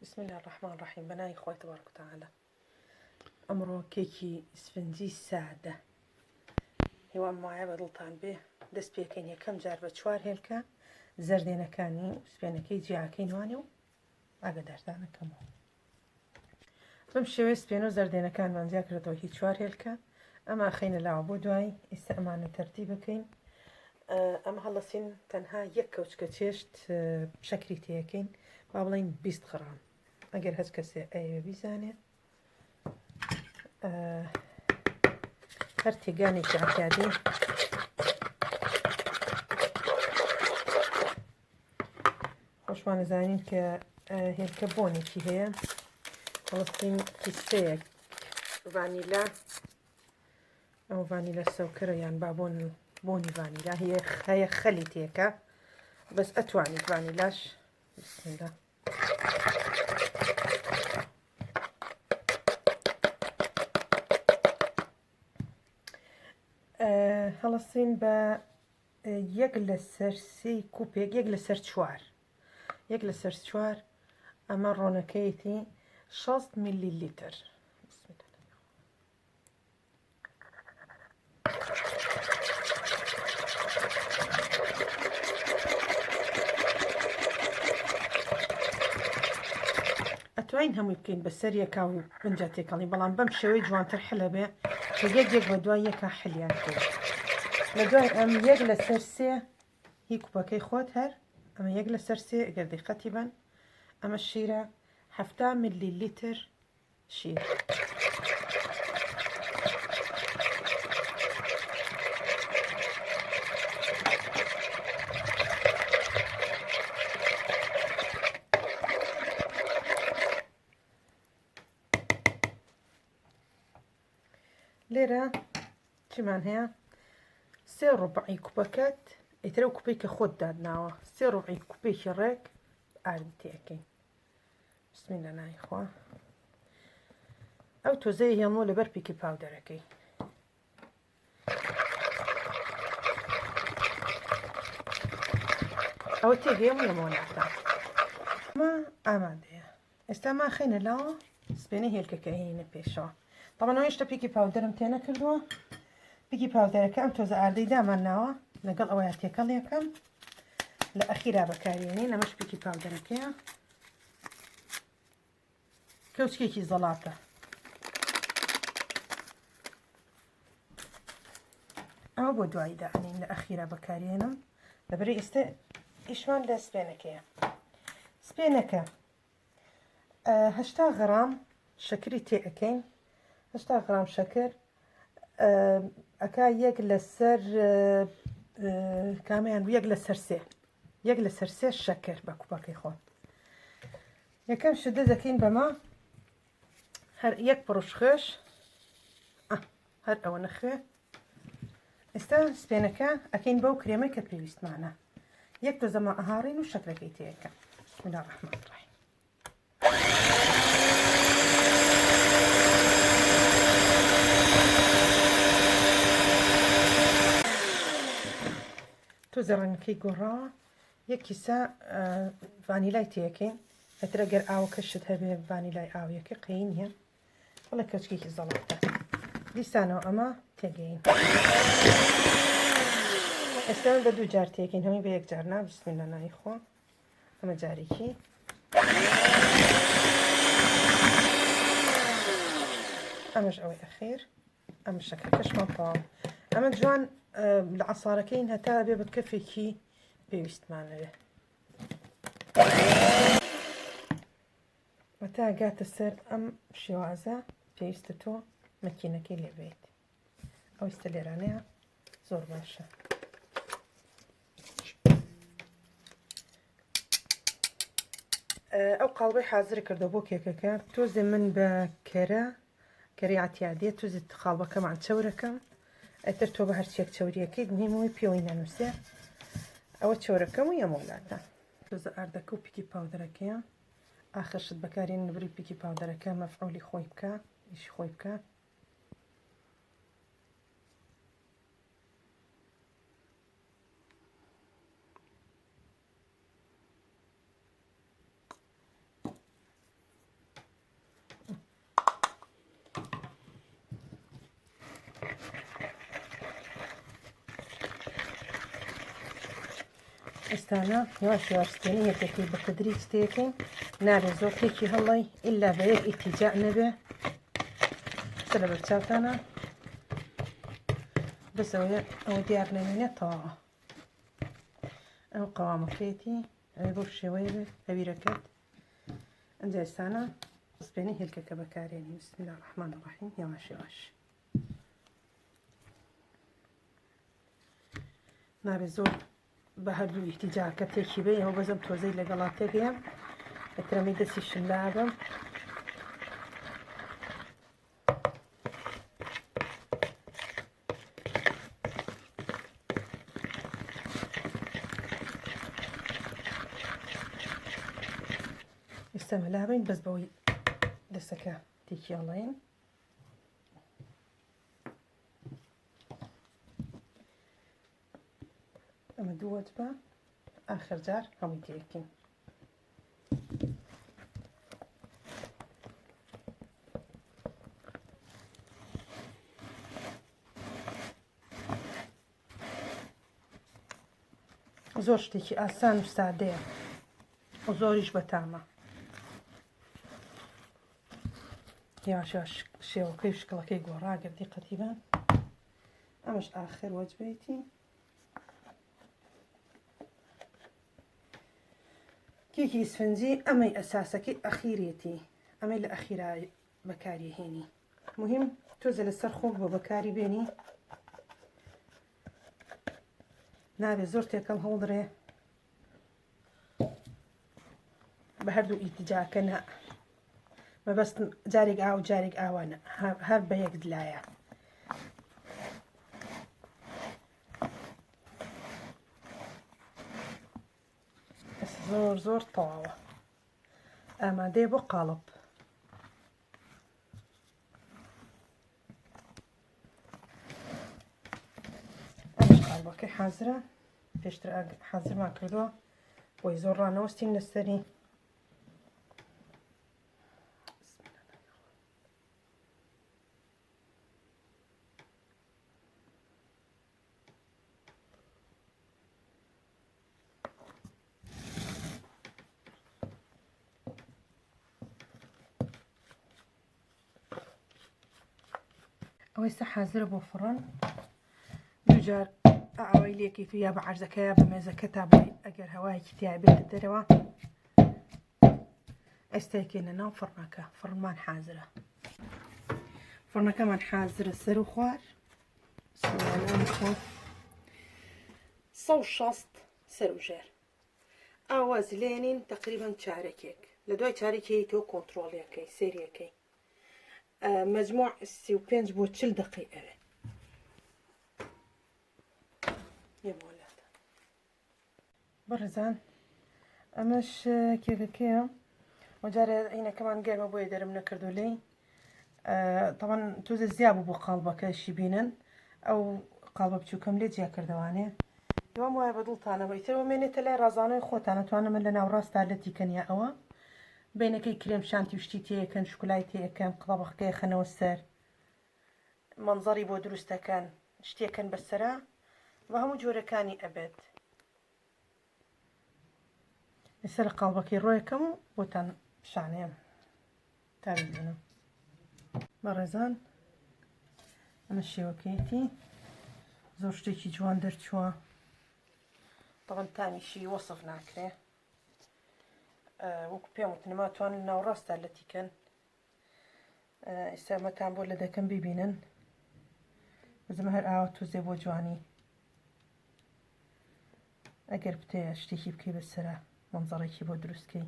بسم اللە الرحمن الرحیم بە ناوی خوای تبارک و تعالی ئەمڕۆ کێکی ئیسفنجی سادە هیوام وایە بە دڵتان بێ دەست پێکەین یەکەم جار بە چوار هێلکە زەردێنەکانی و سپێنەکەی جیاکەین وانێ و ئاگادارتانەکەمەوە بەم شێوەیە سپێنە و زەردێنەکانمان جیا کردەوە هی چوار هێلکە ئەمە خینە لاوە بۆ دوای ئێستا ئەمانە تەرتی بکەین ئەمە هەڵەسین تەنها یەک کەوچکە چێشت شەکری تێەکەین با بڵین 20 غرام ئەگەر هەچ کەسێ ئەیەوێ بیزانێ هەر تێگانێکی عتیادی خۆشمان ئەزانین کە هێلکە بۆنێکی هەیە هەڵستین کیسەیەک ڤانیلا ئەو ڤانیلا سەوکرە یان با بۆن بۆنی ڤانیلا هەیە هەیە خەلی تێکە بەس ئەتوانیت ڤانیلاش بسم الله هەڵەسین بە یەک لەسەر سێی کوپێک یەک لەسەر چوار یەک لەسەر چوار ئەمە ڕۆنەکەیەتی 60 میلی لیتر ئەتوانین هەمووی بکەین بەسەر یەکا و بنجا تێکەڵی بەڵام بەم شێوەی جوانتر حلە بێ کە یەک یەک بە دوای یەکا حلیان کرد لە دوای ئەم یەک لەسەر سێ هی کوپەکەی خۆت هەر ئەمە یەک لەسەر سێ گەر دیقەتی بن ئەمە شیرە حەفتا ملی لیتر شیر. لێرە چیمان هەیە سێ ڕوبعی کوپەکەت ئیترە و کوپەی کە خۆت دادناوە سێ ڕوبعی کوپێکی ڕێک ئاردی تێەکەین بسم الله ناوی خوا ئەو تۆزەی هێڵمەوە لەبەر پیکی پاودەرەکەی ئەوە تێگەیەم لەمەوە ناکە ئەمە ئامادەیە ئێستا ما خەینە لاوە سپێنە هێلکەکە هێنە پێشەوە تەبعەن هێشتا baking powder م تێ نەکردووە baking powder ەکە ئەم تۆزە ئاردەی دامان ناوە لەگەڵ ئەوەیە تێکەڵ یەکەم لە ئەخیرا بەکارێنین ئەمەش baking powder ەکەیە کەوچکێکی زەڵاتە ئەوە بۆ دوایی داانین لە ئەخیرا بەکارێنم لەبەری ئێستا ئیشمان لە سپێنەکەیە سپێنەکە هەشتا غرام شەکری تێ ئەەکەین هەشتا غرام شەکر ئەکا یەک لەسەر کامیان یەک لەسەر سێ یەک لەسەر سێ شەکر بە کوپەکەی خۆن یەکەم شدە دەکەین بەمە هەر یەک پڕش خوێش هەر ئەوە نەخوێ ئێستا سپێنەکە ئەکەین بەو کرێمە کە پێویستمانە یەک تۆزەمە ئەهاڕین و شەکرەکەی تێەکە بسم الله الرحمن الرحیم تۆزە ڕەنگەکەی گۆڕاوە یەک کیسە ڤانیلای تێەکەین ئەترە گەر ئاوەکەشت هەبێ ڤانیلای ئاویەکە قەی نییە بەڵێ کەچکێکی زەڵاتە دیسانەوە ئەمە تێگەین ئێستا بە دوو جار تێکەین هەمووی بە یەک جار نا بسم الله ناوی خوا ئەمە جارێکی ئەمەش ئەوەی ئەخیر ئەم شەکرەکەشمان تەواو ئەمە جوان لە عسارەکەین هەتا بێ بە کەفێکی پێویستمانەوێ وەتا گاتە سەر ئەم شێوازە پێویستە تۆ مەکینەکەی لێبێت ئەویستە لێرانەیە زۆر باشە ئەو قاڵبەی حازر کردە بۆ کێکەکە تۆزێ من بە کەرە کەری عتیادیە تۆزێ قاڵبەکەمان چەورەکەم ئەتر تۆ بە هەرچێک چەوریەکەیت مهمەوەی پێوەی نەنووسێ ئەوە چەورەکەم و یەمۆلاتە تۆزە ئاردەکە و baking powder ەکەیە ئاخر شت بەکارین نبری baking powder ەکە مەفعولی خۆی بکە ئیشی خۆی بکە ئێستانا هێواش هێواش ستێنی هێلکەکەی بە تەدریج تێکەین نابێ زۆر تێکی هەڵڵی ئللا بە یەک ئیتیجا نەبێ قسە لە بەرچاوتانە بەس ئەوەیە ئەوە دیار نەمێنێت تەواوە ئەو قەوامەکەیەتی ئەوێ بەو شێوەیە بێت هەویرەکەت ئەنجا ئێستانا سپێنی هێلکەکە بەکارێنی بسم الله الرحمن الرحیم هێواش هێواش نابێ زۆر بە هەردوو ئیتیجاکە تێکی بێ ئەوە بەزم تۆزەی لەگەڵا تێگەیەم ئەترەمی دەستیشم لابم ئێستا مەلابین بەس بەوەی دەسەکە تێکی ئەڵێن ئەمە دوو وەجبە ئاخر جار هەمووی تێکین زۆر شتێکی ئاسان و سادەیە و زۆریش بەتامە یاش یاش شێوەکەی و شکڵەکەی گۆڕا گەر دیقەتی بن ئەمەش ئاخر وەجبەیەتی کێکی ئیسفنجی ئەمەی ئەساسەکەی ئەخیرێتی ئەمەی لە ئەخیرا بەکاری هێنی مهم تۆزە لەسەر خۆ بۆ بەکاری بێنی نابێ زۆر تێکەڵ هەڵدرێ بە هەردوو ئیتجاکە نا مەبەستم جارێک ئاو جارێک ئاوانە هەر بە یەک لایە زۆر زۆر تەواوە ئامادەیە بۆ قاڵب ئەمەش قاڵبەکەی حازرە پێشتر حازرمان کردووە بۆی زۆر ڕانەوەستین لەسەری ئەوەی سە حازرە بۆ فڕن دووجار ئاوای لێکەیت و یا بە عەرزەکە یا بە مێزەکە تا بۆی ئەگەر هەوایەکی تیا بێتە دەرەوە ئێستاکەینە ناو فڕنەکە فڕنمان حازرە فڕنەکەمان حازرە سەر و خوار 160 سەر و ژێر ئاواز لێنین تقریبا چارەکێک لە دوای چارێکی تۆ کۆنتترۆڵیەکەی سێریەکەی مجموع 35 بۆ 40 دقی ئەوێ بەڕێزان ئەمەش کێکەکەیە وەجارێ عینەکەمان گەرمە بۆیە دەرم نەکردو لێی تەوان تۆزە زیا بوو بۆ قاڵبەکەشی بینن ئەو قاڵبە بچووکەم لێ جیا کردەوانێ هیوام وایە بە دڵتانەوە ئیترەوە مێنێتە لای ڕازانەوەی خۆتانە توانە من لە ناوڕاستا لەتی کەنیا ئەوە بینەکەی کرێم شانتی و شتی تێیەکەن شوکولای تێیەکەن قڵەبەخەکەی خەنەوە سەر مەنزەری بۆ دروستەکەن شتێکن بەسەرا بە هەموو جۆرەکانی ئەبێت لەسەر قاڵبەکەی ڕۆیەکەم و بۆتان پیشانەیەم تا ببینم بەڕێزان ئەمە شێوەکەیەتی زۆر شتێکی جوان دەرچووە تەوان تامیشی وەسف ناکرێ وەکو پێم وتنما توان ناوڕاستە لە تیکەن ئێستا ئەمەتان بۆ لە دەکەم بیبینن بزمە هەر ئاوە تۆزێ بۆ جوانی ئەگەر بتەیە شتێکی بکەی بەسرە مەنزەڕێکی بۆ دروستکەی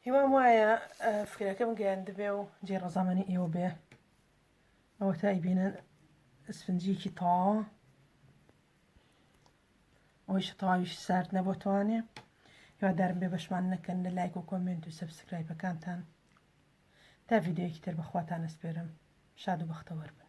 هیوام وایە فکرەکەم گەیاندبێ و جێ ڕەزامەنی ئێوە بێ ئەوە تا ئەیبینن ئسفنجیکی تەواوە ئەوەیش تەواویش سارد نەبۆتوانێ هیوادارم بێ بەشمان نەکەن لە لایک و کۆمێنت و subscribe ەکانتان تا ڤیدیۆیەکی تر بەخواتان ئەسپێرم شاد و بەختەوەر بن.